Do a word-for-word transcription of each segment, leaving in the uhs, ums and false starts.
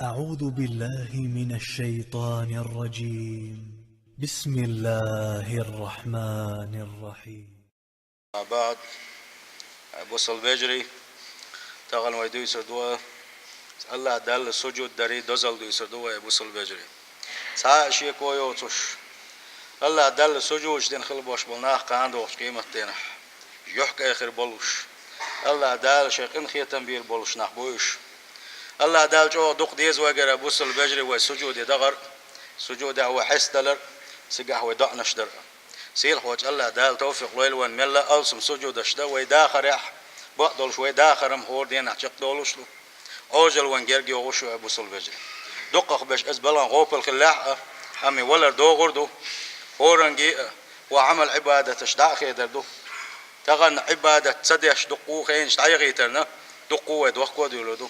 أعوذ بالله من الشيطان الرجيم. بسم الله الرحمن الرحيم. أما بعد، бусалба вежарий, тахана вай дуьйцур ду, АллахӀ Далла сужуд дарий дозалла дуьйцур ду вай, бусалба вежарий. Цхьа а шеко йоцуш, АллахӀ Далла сужуд дина хила болуш болу нах кхана догӀучу къематдийнахь юьхькӀай хир болуш, АллахӀ Дала шайн къинхетам бийр болуш нах бу уьш. АллахӀ Далла чӀогӀа дукха деза вайгара, бусалба вежарий, вай сужуде дахар, сужудехь вай хьестадалар, цигахь вай доӀанаш дар. Сийлахьчу АллахӀ Дала тавфикъ лойла вайн мелла а алсам сужудаш дан вай дахарехь, бакъдолуш вай дахарам хӀора денахь чекхдолуш ду. Ӏожалла вайн герга йогӀуш ю, бусалба вежарий. Дукхах берш иза балан гӀопал хиллехь а, амма валар догӀур ду. ХӀоранге а вай Ӏамал-Ӏибадаташ дӀа а хедар ду. Тахана Ӏибадат ца деш дуккха а хенаш дӀаяхийтарна, дуккха а вай дохко а дуьйлур ду.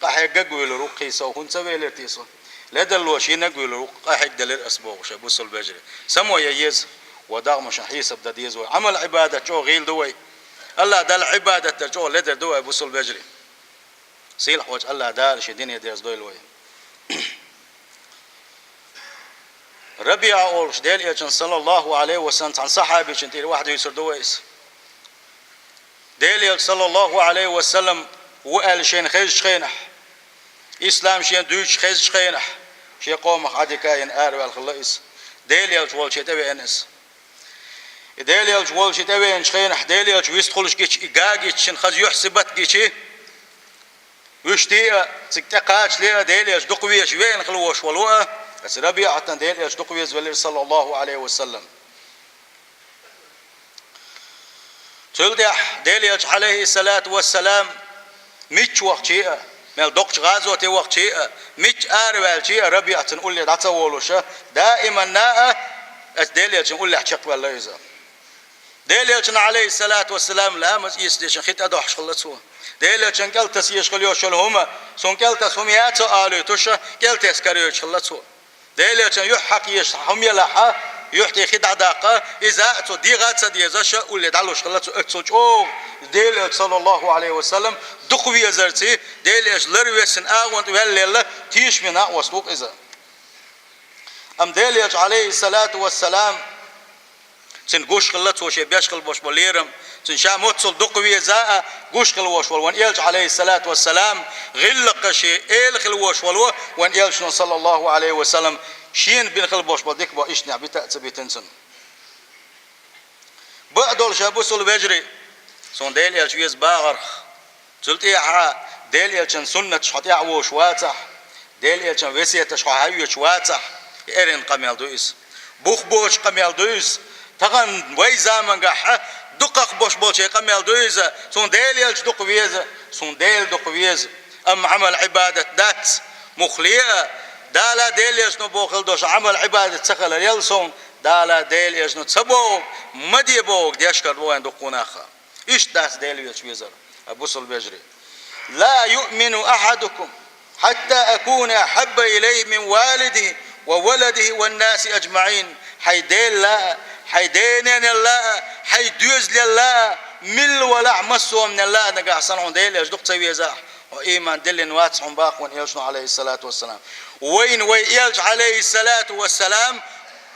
Къахьегга а гуьйлур ву, кхин сов хӀунда ца велира те со? Ледарло шина а гуьйлур ву, къахьегделира ас бохуш, бусалба вежарий. Само ян еза, вай дегӀмашна хьесап дан деза вай. Ӏамал-Ӏибадат чӀогӀа гӀийла ду вай. АллахӀ Далла Ӏибадат дар чӀогӀа ледар ду вай, бусалба вежарий. Сийлахьчу АллахӀ Дала шен дине дерзадойла вай. РабиӀа олуш Делан Элчан, саллаллаху Ӏалайхи ва саллам, цхьана сахьабичун тӀера ваьхьа дуьйцур ду вай иза. Делан Элча, саллаллаху Ӏалайхи ва саллам, ву аьлла шайна хезачу хенахь, ислам шена дуьйцуш хезачу хенахь, шен къомах Ӏадика а йина араваьлла хилла иза. Делан Элча волчу тӀевеана иза. И Делан Элча волчу тӀевеанчу хенахь, Делан Элча вистхуьлуш гича, и га гича, шена хаза юьхь-сибат гича, вуьшта а, цига тӀекхачале а, Делан Элча дукха везаш веана хила волуш волу а, аса РабиӀатан Делан Элча дукха веза велира, саллаллаху Ӏалайхи ва саллам. Цул тӀаьхьа Делан Элча, Ӏалайхиссалату вассалам, мичча вахча а, мел доккхачу гӀазоте вахча а, мичча араваьлча а, РабиӀа цуьнан улле дӀа ца волуш а, даиманна а аса Делан Элчан уллехь чекхваьлла иза. Делан Элчана, Ӏалайхиссалату вассалам, ламаз эцна дешна хи тӀедохьуш хилла цо. Делан Элчан кӀел таса езаш хила йолуш йолу хӀума, суна кӀел таса хӀума яц алуьйтуш а, кӀел таса карайойтуш хилла цо. Делан Элчан юьхь хьакха езаш хӀума елахь а, юьхь тӀе хи дӀадаккха а, иза а цо дегӀа а ца дезаш а, улле дӀалуш хилла цо, оццул чӀогӀа Делан Элча, саллаллаху Ӏалайхи ва саллам, дукха везарций, Делан Элча ларвесна агӀонта ваьллалла, тешаме накъост ву-кх иза. Амма Делан Элча, Ӏалайхиссалату вассалам, цуьнан гуш хилла цо шен беш хила болуш болу лерам, цуьнан ша моццул дукха веза а гуш хила волуш волу вайн Элча, Ӏалайхиссалату вассалам, гӀиллакхаш эла хила волуш волу вайн Элчано, саллаллаху Ӏалайхи ва саллам, шена бина хила болуш болу дика боху иштанехь бита а ца битина цунна. Бакъдолуш, бусалба вежарий, суна Делан Элча веза бахарх, цул тӀаьхьа Делан Элчан суннаташ хьо тӀаьхьавозуш вацахь, Делан Элчан весеташ хьо хьаоьцуш вацахь, и эрна къамел ду иза. Бух боцу къамел ду иза. Тахана вай замангахь дукхах болуш болчийн къамел ду иза. Суна Делан Элча дукха веза, суна Дела дукха веза. Амма Ӏамал-Ӏибадат дац, муххале а, Дала Делан Элчано боху хила долуш Ӏамал-Ӏибадат ца хилар ял суна, Дала Делан Элчано ца боху, ма де боху дешкара бу вайн дуккха нах. Иштта дац Делан Элча везар, бусалба вежарий. «لا يؤمن أحدكم حتى أكون أحب إليه من والده وولده والناس أجمعين». Хьайн Делал а, хьайн ден-ненал а, хьайн доьзалал а, милла валахь, массо а хӀуманал а, нагахь санна хьуна Делан Элча дукха ца везахь, хьо ийман диллина вац хьуна боху вайн Элчано, Ӏалайхиссалату вассалам. Вайна вайн Элча, Ӏалайхиссалату вассалам,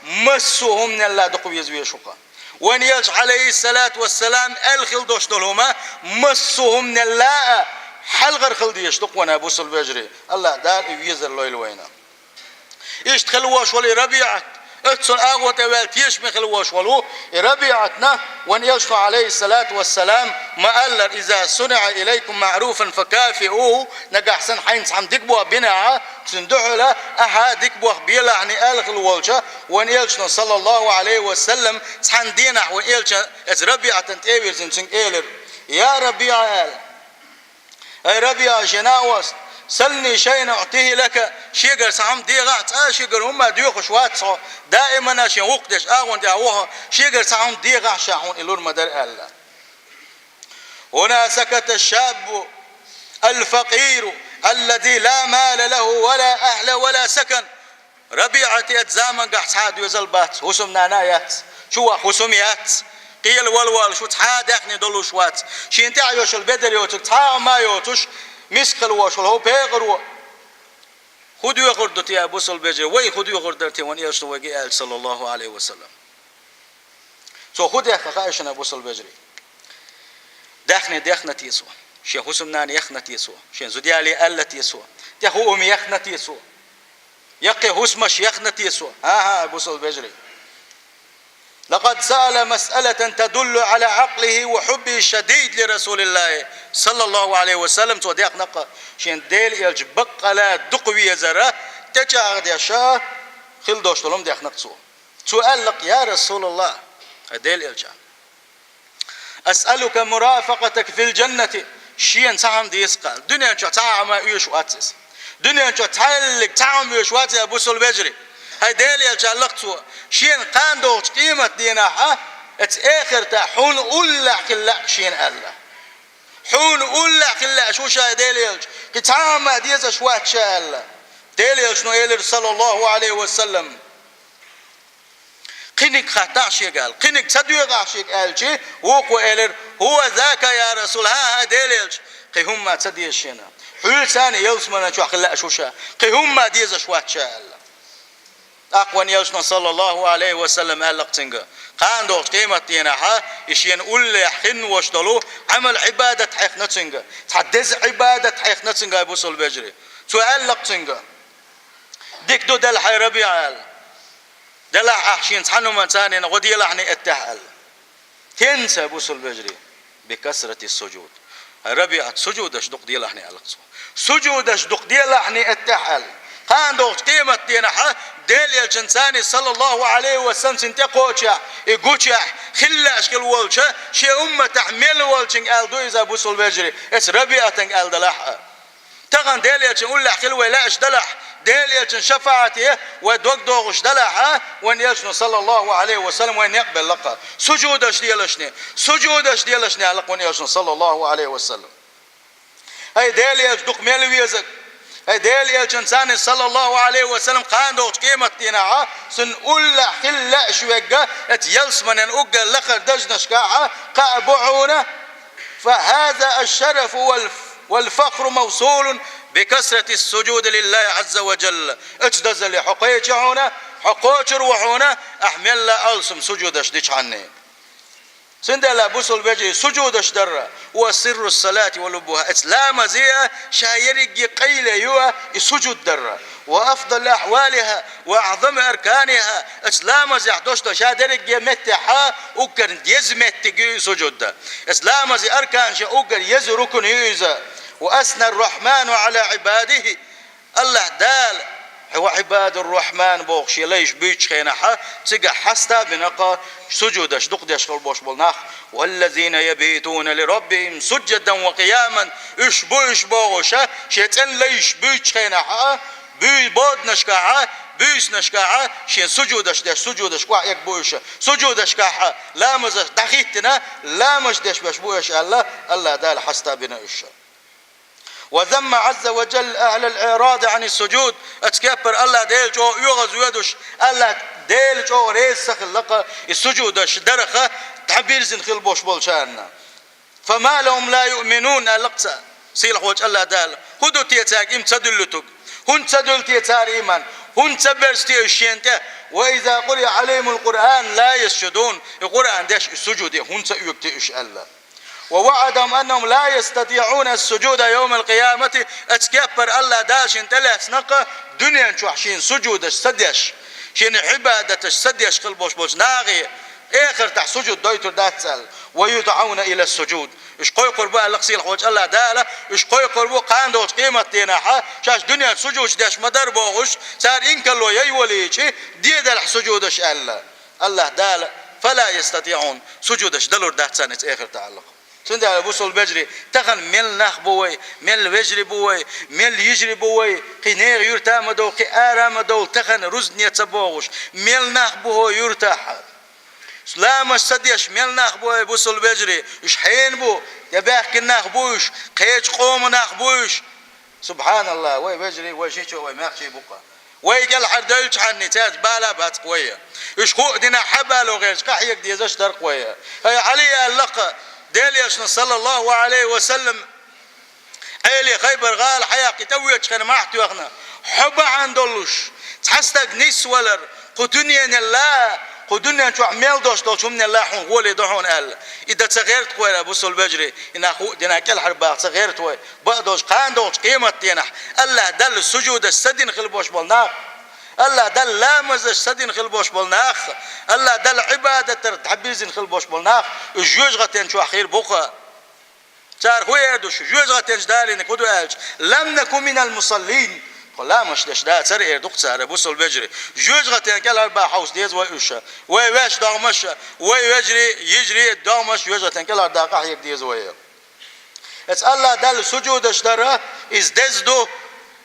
массо а хӀуманал а дукха веза везаш ву-кх. Вайн Элча, Ӏалайхиссалату вассалам, аьлла хила долуш долу хӀума массо а хӀуманал а хьалхара хила дезаш ду-кх вайн, бусалба вежарий. АллахӀ Дала и везар лойла вайна. Иштта хила волуш волу и РабиӀат, оццул агӀо тӀе ваьлла тешаме хила волуш волу и РабиӀатна вайн Элчано, Ӏалайхиссалату вассалам, ма-аллара: «إذا صنع إليكم معروف فكافئوه», нагахь санна хьайна цхьамма дика боху бинехь, цуьнан дуьхьал ахьа дика боху белахь аьлла хила волчу вайн Элчано, саллаллаху Ӏалайхи ва саллам, цхьана дийнахь вайн Элча оцу РабиӀатан тӀе а вирзина, цуьнга элира: «يا ربيعة», – аьлла. «Ай, РабиӀа, шен накъост, سلني شيئا أعطيه لك, шегара цхьа хӀума дехахь, цкъа а шегара хӀума доьхуш вац хьо, даимана шен гӀуллакх деш агӀон тӀехь ву хьо, шегара цхьа хӀума дехахь, ша хьуна и лур ма дара», – аьлла. هنا سكت الشاب الفقير الذي لا مال له ولا أهل ولا سكن. РабиӀат, оцу замангахь цхьа а доьзал бац, хӀусамнана а яц, чу ваха хӀусам а яц, къела вала волуш ву, цхьа а даьхни долуш вац, шена тӀехь йолуш йолу бедар йоцург цхьа а хӀума а йоцуш, миска хила волуш волу хӀокху пекъаро. ХӀун доьхур ду те, бусалба вежарий, вай хӀун доьхур дара те, вайн Элчано вайга аьлча, саллаллаху Ӏалайхи ва саллам? Цо хӀун даьхна хаьий шуна, бусалба вежарий? Даьхни даьхна те цо? Шен хӀусамнана яьхна те цо? Шен зуда-яле аьлла те цо? ТӀехьа хӀума яьхна те цо? Яккхий хӀусамаш яьхна те цо? ХӀан-хӀа, бусалба вежарий. لقد سأل مسألة تدل على عقله وحبه الشديد لرسول الله صلى الله عليه وسلم. Цо даьхнакха шен Делан Элча баккъала дукха везара тӀечӀагӀдеш хила долаш долу даьхнакха цо. Цо аьллакх: «Я Расулаллах, хӀай Делан Элча, أسألك مرافقتك في الجنة». Шена цхьа хӀума деза-кх аьлла. Дуьнен чохь цхьа а хӀума оьшуш вац иза. Дуьнен чохь цхьаьллиг цхьа хӀума оьшуш вац иза, бусалба вежарий. ХӀай Делан Элча, аьллакх цо, шена кхана догӀучу къематдийнахь, эцу эхартахь хьуна уллехь хила лаьа шена аьлла. Хьуна уллехь хила лаьа шу ша, хӀай Делан Элча, кхин цхьа а хӀума дезаш вац ша аьлла. Делан Элчано элира, саллаллаху Ӏалайхи ва саллам. Кхиниг хаттахь шега аьлла, кхиниг ца доьгӀахь шега аьлча, вукхо элира: «هو ذاك يا رسول». ХӀан-хӀа, Делан Элча, кхин хӀумма ца деза шена. Хьуьлцана ялсаманан чохь хила лаьа шу ша, кхин хӀумма дезаш вац ша аьлла. ТӀаккха вайн Элчано, саллаллаху Ӏалайхи ва саллам, аьллакх цуьнга: кхана догӀучу къематдийнахь и шена уллехь хинна волуш долу Ӏамал-Ӏибадат хьехна цуьнга, цхьа деза Ӏибадат хьехна цуьнга, хӀай бусалба вежарий. Цо аьллакх цуьнга: «Дика ду делахь, хӀай РабиӀа», аьлла. «Делахь ахь шена цхьана хӀуманца гӀо делахь-кх», аьлла. «ХӀинца, бусалба вежарий?» «بكثرة السجود». «ХӀай РабиӀа, суьжудаш дукха делахь-кх», аьллакх цо. «Суьжудаш дукха делахь-кх», аьлла. Кхана догӀучу къематдийнахь Делан Элчанца, саллаллаху Ӏалайхи ва саллам, цуьнан тӀекхочехь, и гучехь, хила лаьаш хила волчу шен умматехь мел волчуьнга аьлла ду иза, бусалба вежарий, эцу РабиӀатанга аьлла делахь а. Тахана Делан Элчанна уллехь хила вай лаьаш делахь, Делан Элчанан шафаӀате вай дог догӀуш делахь, вайн Элчано, саллаллаху Ӏалайхи ва саллам, вайна некъ белла-кх. Суьжудаш делахь-кх, суьжудаш делахь-кх, аьллакх вайн Элчано, саллаллаху Ӏалайхи ва саллам. ХӀай Делан Элча дукха мел везарг, хӀай Делан Элчанца, саллаллаху Ӏалайхи ва саллам, кхана догӀучу къематдийнахь цунна уллехь хила лаьаш верг, эцу ялсаманин уггар лахара даржашкахь кхаъ бу хьуна. «فهذا الشرف وال-، والفخر موصول بكثرة السجود لله عز وجل». Эцу дазалле хьо кхечи хьуна, хьо кхочур ву хьуна, ахь мелла а алсам суьжудаш дичхьана. Цундела, бусалба вежарий, суьжудаш дар هو سر الصلاة ولبها. Эцу ламазан ша ерриге къайле ю и суьжуд дар. وأفضل أحوالها وأعظم أركانها. Эцу ламазехь долуш долу ша дерриге меттехь уггар еза меттиг ю и суьжуд. Эцу ламазан арканашех уггар еза рукн ю иза. وأثنى الرحمن على عباده. АллахӀ Дала, хьо, «وعباد الرحمن» бохуш, шен лайш буьйцучу хенахь, цигахь хьаста а бина-кх суьжудаш дукха деш хила болуш болу нах: «والذين يبيتون لربهم سجدا وقياما». Уьш бу уьш бохуш, шен цӀена лайш буьйцучу хенахь, буьй-, боданашкахь, буьйсанашкахь шен суьжудаш деш, суьжудашка охьаэгна бу уьш. Суьжудашкахь ламазаш дӀахӀиттина, ламазаш деш берш бу уьш аьлла, АллахӀ Дала хьаста а бина уьш. «وذم عز وجل أهل الإعراض عن السجود». Оцу кеппара АллахӀ Дела чӀогӀа оьгӀазвоьдуш, АллахӀ Дела чӀогӀа реза ца хилла-кх и суьжудаш дарх дӀабирзина хила болуш болчарна. «فما لهم لا يؤمنون», аьлла-кх цара. Сийлахьчу АллахӀ Дала: «ХӀун ду те цаьрга иман ца дуьллуьйтург? ХӀунда ца дуьллу те цара иман? ХӀунда ца берза те уьш шена тӀе? وإذا قرئ عليهم القرآن لا يسجدون». И Къуръан деш и суьжуде хӀунда ца оьгу те уьш аьлла. «ووعدهم أنهم لا يستطيعون السجود يوم القيامة». Оцу кеппара АллахӀ Дала шена тӀелаьцна-кх дуьнен чохь шена суьжудаш ца деш, шена Ӏибадаташ ца деш хила болуш болчу нахе эхартахь суьжуд дойтур дац аьлла. «ويدعون إلى السجود». Уьш кхойкхур бу аьлла-кх сийлахьчу АллахӀ Дала, уьш кхойкхур бу кхана догӀучу къематдийнахь, шаьш дуьненчу суьжудаш деш ма-дарра бохуш, цара инкарло яй волийча, де делахь суьжудаш аьлла. АллахӀ Дала: «فلا يستطيعون», суьжудаш далур дац царна иза эхартахь аьлла-кх. Цундела, бусалба вежарий, тахана мел нах бу вай, мел вежарий бу вай, мел йижарий бу вай, кхин нехан юьрта ма довла, кхин ара ма довла, тахана рузбане ца богӀуш, мел нах бу хӀокху юьртахь. Ламаз ца деш мел нах бу вай, бусалба вежарий, уьш хьенан бу, я баьхкина нах бу уьш, кхечу къоман нах бу уьш. СубхьаналлахӀ, вай вежарий, вай шичо, вай маьхчий бу-кх. Вай кӀелхьардевлчхьана цаьрца бала бац-кх вай. Уьш хӀуъа динехь хьабало гӀерташ къахьега дезаш дара-кх вай. ХӀай Ӏали, аьлла-кх Делан Элчано, саллаллахӀу Ӏалайхи ва саллам, Ӏели Хайбар-гӀала хьаяккха тӀевоьдучу хенахь мохь тоьхна: Хьо бахьана долуш, цхьа стаг нисвалар, кху дуьненал а, кху дуьнен чохь мел долуш долчу хӀуманал а хьуна гӀоле до хьуна аьлла. И дан ца гӀерта кхойра, бусул вежарий, и нах хӀуъа дина кӀелхьарбаха ца гӀерта вай, бакъдолуш кхана долчу къематденахь, АллахӀ Далла сужудаш ца дина хила бош болу нах, АллахӀ Далла ламазаш ца дина хила бош болу нах, АллахӀ Далла Ӏибадатара дӀабирзина хила бош болу нах, уьш жоьжахатен чохь хир бу-кха. Цара хӀун эр ду шу, жоьжахатенчу далийна хӀун ду аьлча, «Лам наку минал мусаллин». Тхо ламазаш деш дацара эр ду-кх цара, бусул вежарий. Жоьжахатен кӀелхьарбаха хьовса деза вай уьш. Вай ваьш догӀмаш, вай вежарий, йижарий догӀмаш, жоьжахатен кӀелхьардаха къахьега деза вай. Эцу АллахӀ Далла сужудаш дара, иза деза ду.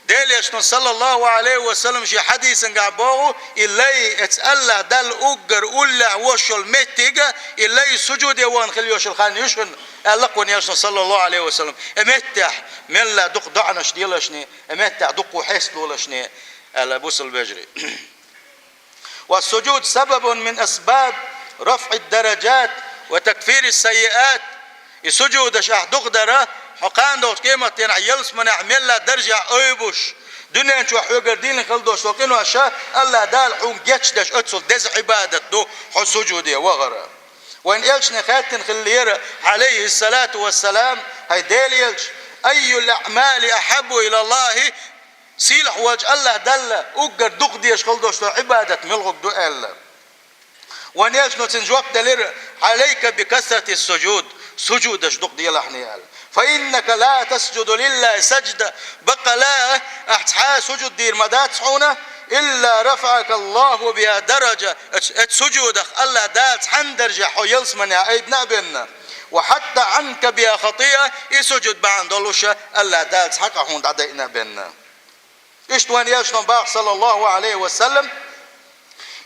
Делан Элчано, саллаллаху Ӏалайхи ва саллам, шен хьадисангахь боху, и лай, эцу АллахӀ Далла уггар уллехь вош йолу меттиг, и лай сужуде вахана хила йолуш йолу хан ю шуна, аьлла-кх вайн Элчано, саллаллаху Ӏалайхи ва саллам. И меттехь мелла дукха доӀанаш делашний, и меттехь дукха хьесталолашний, аьлла, бусул вежарий. والسجود سبب من أسباب رفع الدرجات وتكفير السيئات. И сужудаш ахь дукха дара, хьо кхана долчу къематденахь ялсаманехь мелла даржехь ойбуш, дуьнен чохь хьоьгара дина хила долуш долу къинош а, АллахӀ Дала хьуна гечдеш оццул деза Ӏибадат ду хьо сужуде вахара. Вайн Элчане хаьттина хиллера, Ӏалайхиссалату вассалам, хӀай Делан Элча, أي الأعمال أحب إلى الله؟ Сийлахь волчу АллахӀ Далла уггар дукха дезаш хила долуш долу Ӏибадат муьлхарг ду аьлла. Вайн Элчано цуьнан жоп делира: «عليك بكثرة السجود», сужудаш дукха делахьний аьлла. «فإنك لا تسجد لله سجدة», баккъала а, ахь цхьа а сужуд дийр ма дац хьуна, «إلا رفعك الله بها درجة», оцу, оцу сужудах АллахӀ Дала цхьана даржехь хьо ялсаманехь айбина а бенна, «وحط عنك بها خطيئة», и сужуд бахьана долуш а АллахӀ Дала цхьа къа хьуна дӀадайина а бенна. Иштта вайн Элчано боху, саллаллаху Ӏалайхи ва саллам: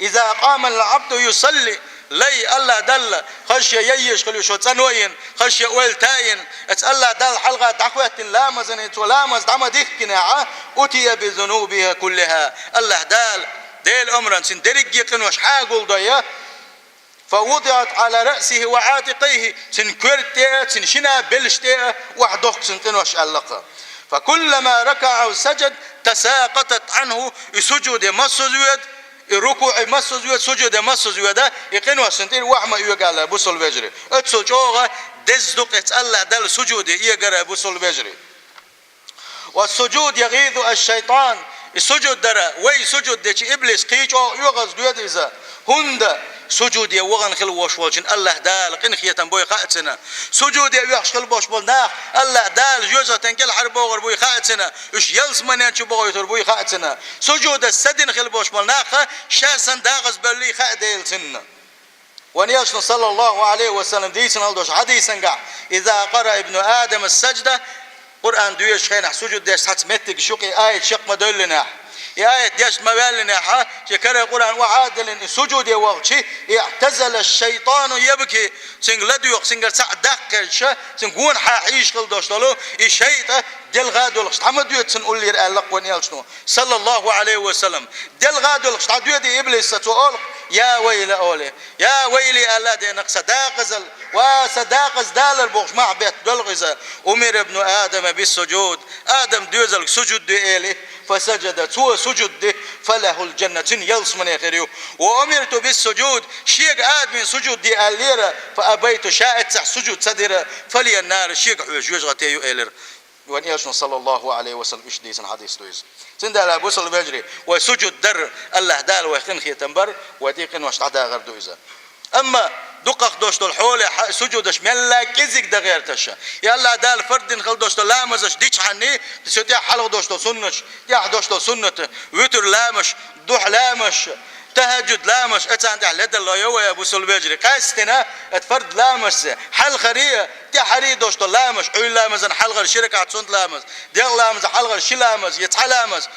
«إذا قام العبد يصلي», лай, АллахӀ Далла, хаза шен яйъеш хила ю шо цӀано йина, хаза шен ойла таийна, эцу АллахӀ Далла хьалха дӀахӀоьттина ламазана цо ламаз дӀа ма дихкинехь, «أتي بذنوبها كلها», АллахӀ Дала, Делан омран цуьнан дерриге а къинош хьагулдой, «فوضعت على رأسه وعاتقيه», цуьнан коьрта тӀе а, цуьнан шина белшаш тӀе а охьадохку цуьнан къинош аьлла-кх. «فكلما ركع أو سجد تساقطت عنه», и сужуде массо а зоьда, и рукуӀе массо а зоьда, сужуде массо а зоьда, и къинош цуьнан тӀера охьа ма оьгу аьлла, бусул вежарий. Оццул чӀогӀа деза ду-кх эцу АллахӀ Далла сужуде эгара, бусул вежарий. «والسجود يغيظ الشيطان», и сужуд дара, вай сужуд дечу иблис кхин чӀогӀа оьгӀаз доьду иза. ХӀунда? Сужуде вахана хила вош волчун АллахӀ Дала къинхетам буй хаьа цунна. Сужуде оьхуш хила бош болу нах АллахӀ Дала жоьжахатен кӀелхьарбохур буй хаьа цунна. Уьш ялсаманен чу бохуьйтур буй хаьа цунна. Сужудаш ца дина хила бош болу нах а ша санна дакъазбевллий хаьа Дела цунна. Вайн Элчано, саллаллаху Ӏалайхи ва саллам, дийцина хила долчу хьадисангахь: «إذا قرأ ابن آدم السجدة», Къуръан доьшучу хенахь сужуд деш цхьацца меттигаш ю-кх, и аят шек ма девллинехь, и аят дешна ма ваьллинехь, шен кара Къуръан охьа а диллина, и сужуде вахча, «اعتزل الشيطان يبكي», цуьнга ладоьгӀу, цуьнгара цхьаъ даккха хезча, цуьнан гонахьа хьийзаш хила долуш долу и шайтӀа делха а доьлхуш дӀа ма доьду цунна уллера аьлла-кх вайн Элчано, саллаллаху Ӏалайхи ва саллам. Делха а доьлхуш дӀадоьду и иблиса, цо олу-кх: «يا ويلي», олий. «يا ويلي», аьлла а деана-кх, сан дакъазалла, ва сан дакъаза далар бохуш мах бетта доьлху иза. «أمر ابن آدم بالسجود», Адам доьзалга сужуд де элий, «فسجد», цо сужуд ди, «فله الجنة», цуьнан ялсамане хир ю. «وأمرت بالسجود», шега Адамна сужуд де аьллера, «فأبيت», ша эццахь сужуд ца дира, «فلي النار», шега хьоьжуш жоьжахате ю элира. Вайн Элчано, саллаллаху Ӏалайхи ва саллам, иштта дийцина хьадис ду иза. Цундела, бусул вежарий, вай сужуд дар, АллахӀ Дала вайх къинхетам бар, вай тӀе къинош дӀадахар ду иза. Амма дукхах долуш долу хьолехь сужудаш мелла кӀезиг дан гӀерташ. И АллахӀ Дала фард дина хила долуш долу ламазаш дичхьанний, цу тӀехь хьалха долуш долу суннаташ, тӀехь долуш долу суннат, вуьтур ламаш, духьа ламаш, тахӀаджуд ламаш, а царна тӀехь ледарло йо вай, бусул вежарий. Къаьстина, эт фард ламашца, хьалхарий, тӀаьхьарий долуш долу ламаш, Ӏуьйра ламазан хьалхара ши ракаӀат суннат ламаз, дегӀ ламазан хьалхара ши ламаз, я цхьа ламаз,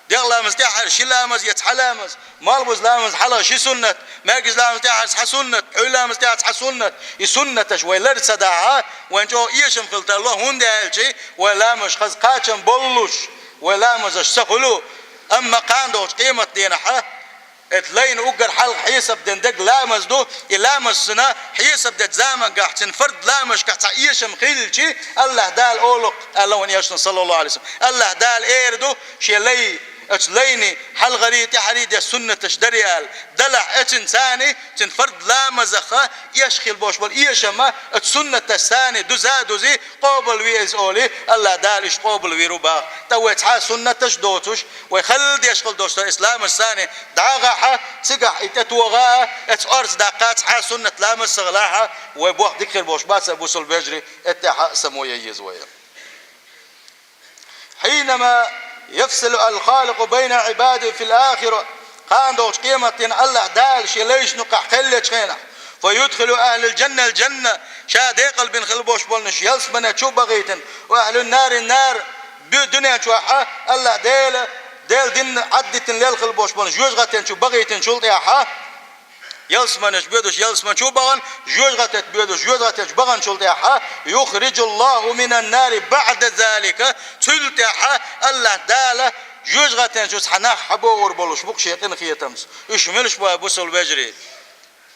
дегӀ ламаз тӀаьхьара ши ламаз, я цхьа ламаз, малхбуза ламаз хьалха ши суннат, маьркӀажа ламаз тӀаьхьара цхьа суннат, Ӏуьйра ламаз тӀаьхьара цхьа суннат. И суннаташ вай лар ца дахь, вайн чӀогӀа эшам хила тарло, хӀунда аьлча вай ламаш хаза кхачам боллуш, вай ламазаш ца хуьлу. Амма кхана долчу къематденахь, эт лайна уггар хьалха хьесап ден дерг ламаз ду, и ламазна хьесап дечу замангахь цуьнан фард ламашкахь цхьа эшам хилча, АллахӀ Дала олу-кх, аьлла вайн Элчано, саллаллаху Ӏалайхи ва саллам, АллахӀ Дала эр ду, шен лай Оцу лайни хьалхарий, тӀаьхьарий деш суннаташ дара аьлла, делахь оцунна царна, цуьнан фард ламазах эш хила болуш болу эшам оцу суннаташца дуза а дуьзий, къобалве иза олий, АллахӀ Дала иштта къобалвийр ву боху. ТӀаккха вай цхьа а суннаташ доцуш, вай хала деш хила долуш долу оцу ламазца дӀа а гӀахьа, цигахь и тӀетоха а, оцу орца даккха а цхьа а суннат ламаз ца хилахь, вай боху дика хир болуш бац, бусалба вежарий, эттехьа а само ян еза вай. حينما يفصل الخالق بين عباده في الآخرة, кхана долчу къематдийнахь АллахӀ Дала Шен лайшна юккъехь кхел лечу хенахь, فيدخل أهل الجنة الجنة, Ша декъалбина хила болуш болнаш ялсамане чу а бахийтина, وأهل النار النار, дуьнен чохь а АллахӀ Дела, Делан дин Ӏаддитина лелла хила болуш болнаш жоьжахатин чу бахийтинчул тӀаьхьа, ялсаманаш боьдуш ялсамани чу а бахана, жоьжахатин боьдуш жоьжахатин чу баханчул тӀаьхьа, يخرج الله من النار بعد ذلك, цул тӀаьхьа АллахӀ Дала жоьжахатин чу цхьа нах хьабогӀур болуш бу-кх Шен къинхетамца. Уьш муьлш бу, бусалба вежарий?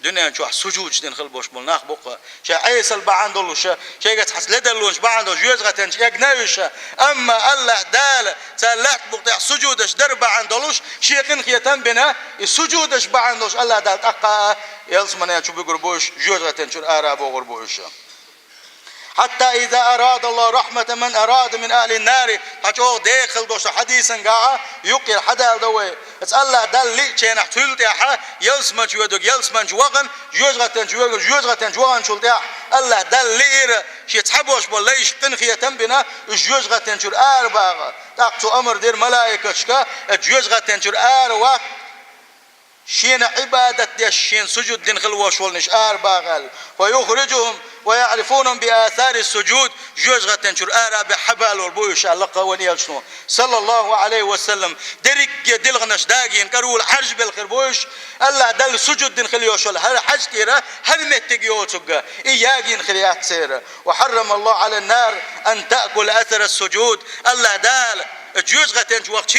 Дуьнен чохь сужудаш дина хила болуш болу нах бу-кх. Шайн Ӏесалла бахьана долуш, шайгара цхьацца ледарлонаш бахьана долуш жоьжахатин чу эгна уьш. Амма АллахӀ Дала цара лаьтта букъа тӀехь сужудаш дар бахьана долуш, Шен къинхетам бина, и сужудаш бахьана долуш АллахӀ Дала тӀаккха а ялсаманен чу буьгур бу уьш, жоьжахатин чуьра ара а богӀур бу уьш. حتى إذا أراد الله رحمة من أراد من أهل النار, хьан чӀогӀа декъала долуш хьадийсан гахь, юккъера хьадалдо вай. Аса АллахӀ Далла лиъченахь цул тӀаьхьа, ялсамани чу воьдург ялсамани чу вахана, жоьжахатин чу воьдург жоьжахатин чу ваханчул тӀаьхьа, АллахӀ Далла лиира, Шен цхьа болуш болу лайш къинхетам бина, уьш жоьжахатин чуьра ара баха. ТӀаккха цо амар дира малайкашка, оцу жоьжахатин чуьра ара ваккха, Шена Ӏибадат деш, Шена сужуд дина хила волуш волнаш ара баха аьлла. فيخرجهم ويعرفونهم بآثار السجود, жоьжахатин чуьра ара а баьхьа хьабалор бу уьш аьлла-кх вайн элчано, саллаллаху Ӏалайхи ва саллам. Дерриге дилханаш дагийна, кӀорвала Ӏаржбелла хир бу уьш, АллахӀ Далла сужуд дина хила йолуш йолу хӀара хьаьж тӀера, хӀара меттиг йоцург, и ягийна хир яц церан. وحرم الله على النار أن تأكل أثر السجود. АллахӀ Дала жоьжахатин чу вахча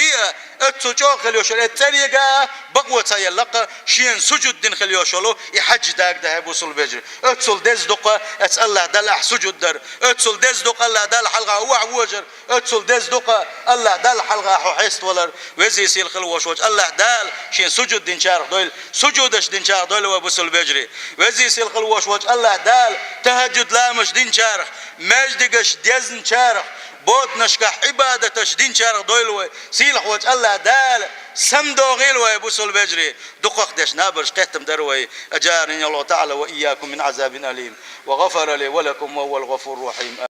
а, оццул чӀогӀа хила йолуш йолу, оцу цӀерга а бакъо ца елла-кх, Шена сужуд дина хила йолуш йолу и хьаьж даг дан, хӀай бусалба вежарий. Оццул деза ду-кх оцу АллахӀ Далла ахь сужуд дар, оццул деза ду-кх АллахӀ Далла хьалха охьавожар, оццул деза ду-кх АллахӀ Далла хьалха хьо хьеставалар. Веза-сийлахь хила волуш волчу АллахӀ Дала Шена сужуд динчарах дойла, сужудаш динчарах дойла вай, бусалба вежарий. Веза-сийлахь хила волуш волчу АллахӀ Дала тахӀажжуд ламазаш динчарах, маьждигаш дезначарах, боданашкахь Ӏибадаташ динчарах дойла вай. Сийлахь волчу АллахӀ Дала самадохийла вай, бусалба вежарий. Дукхах дерш набарш кхеттам дара вай. أجارني الله تعالى وإياكم من عذاب أليم وغفر لي ولكم وهو الغفور الرحيم.